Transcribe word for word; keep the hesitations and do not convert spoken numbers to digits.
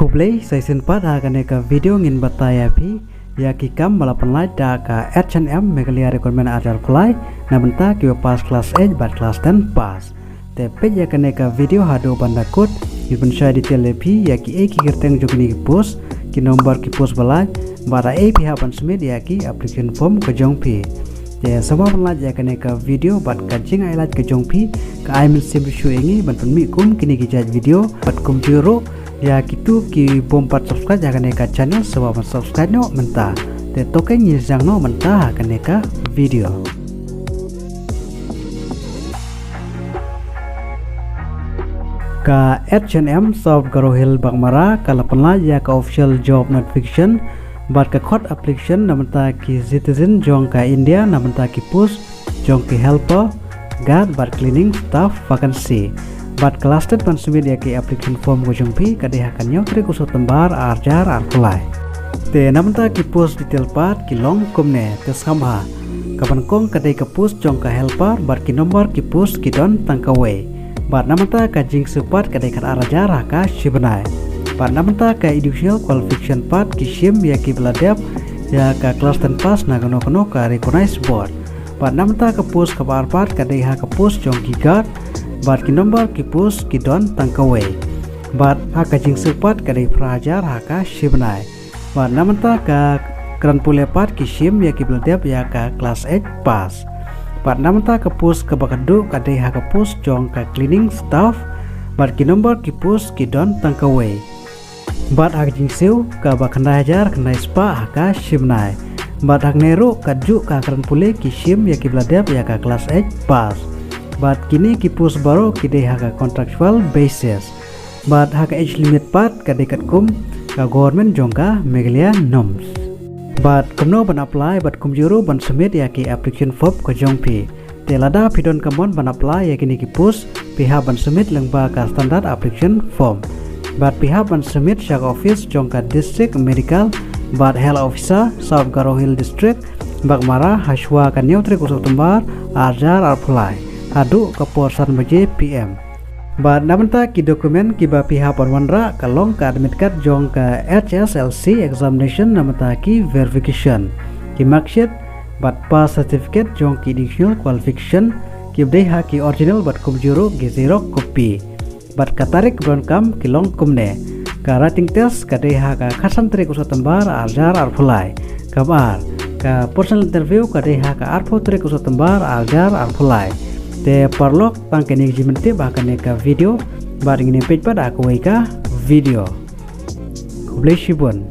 Khublei, sa shisien pat ha kane ka video ngin batai ïa phi ïa ki kam ba la pynlait da ka H and M Meghalaya Recruitment ar hajar arphew lai na bynta kiba pass class eight bad class ten pass. Te peit ïa kane ka video haduh ban da kut, ngin pynshai detail ïa phi ïa kiei ki kyrteng jong kine ki post, ki number ki post ba lait, bad haei phi hap ban submit ïa ki application form ka jong phi. Te sngewbha ban like ïa kane ka video bad ka jingai like ka jong phi ka ai mynsiem shuh ïa ngi ban pynmih kum kine ki jait video bad kumjuh ruh ïa kito kibym pat subscribe ïa kane ka channel, sngewbha ban subscribe noh mynta. Te to ngin ïa sdang noh mynta ha kane ka video. Ka H and M South Garo Hills Baghmara ka la pynlait ïa ka official job notification bad ka khot application na bynta ki citizen jong ka India na bynta ki post jong ki helper, guard bad cleaning staff vacancy. Bad ka last date ban submit ïa ki application form ka jong phi ka dei ha ka hynñiew tarik u September ar hajar arphew lai. Te na bynta ki post detail pat ki long kumne, te sngewbha. Kaba nyngkong ka dei ka post jong ka helper bad ki number ki post ki don tang kawei. Bad na bynta ka jingsiew pat ka dei khatar hajar ha ka shi bnai. Bad na bynta ka educational qualification pat ki shim ïa kiba la dep ïa ka class ten pass na kano kano ka recognized board. Bad na bynta ka post kaba ar pat ka dei ha ka post jong ki guard bad ki number ki post ki don tang kawei. Bad ha ka jingsiew pat ka dei phra hajar ha ka shi bnai. Bad na bynta ka kren pule pat ki shim ïa kiba la dep ïa ka class eight pass. Bad na bynta ka post kaba khatduh ka dei ha ka post jong ka cleaning staff bad ki number ki post ki don tang kawei. Bad ha ka jingsiew kaba khyndai hajar khyndai spah ha ka shi bnai. Bad hangne ruh katjuh ka kren pule ki shim ïa kiba la dep ïa ka class eight pass. Bad kine ki post baroh ki dei ha ka contractual basis. Bad ha ka age limit pat ka dei katkum ka government jong ka Meghalaya norms. Bad kumno ban apply bad kumjuh ruh ban submit ïa ki application form ka jong phi. Te lada phi don ka mon ban apply ïa kine ki post, phi hap ban submit lyngba ka standard application form. Bad phi hap ban submit sha ka office jong ka District Medical bad Health Officer, South Garo Hills District, Baghmara, hashwa ka hynñiew tarik u September ar hajar arphew lai haduh ka por san baje P M. Bad na bynta ki document kiba phi hap ban wanrah ka long ka admit card jong ka H S L C examination na bynta ki verification, ki marksheet bad pass certificate jong ki educational qualification kiba dei ha ki original bad kumjuh ruh ki xerox copy. Bad ka tarik ba donkam ki long kumne: ka writing test ka dei ha ka khatsan tarik u September ar hajar arphew lai. Kaba ar, ka personal interview ka dei ha ka arphew tarik u September ar hajar arphew lai. Te paralok, tang kane ka jingpyntip ha kane ka video, bad ngin ïa peit pat ha kawei ka video. Khublei shibun.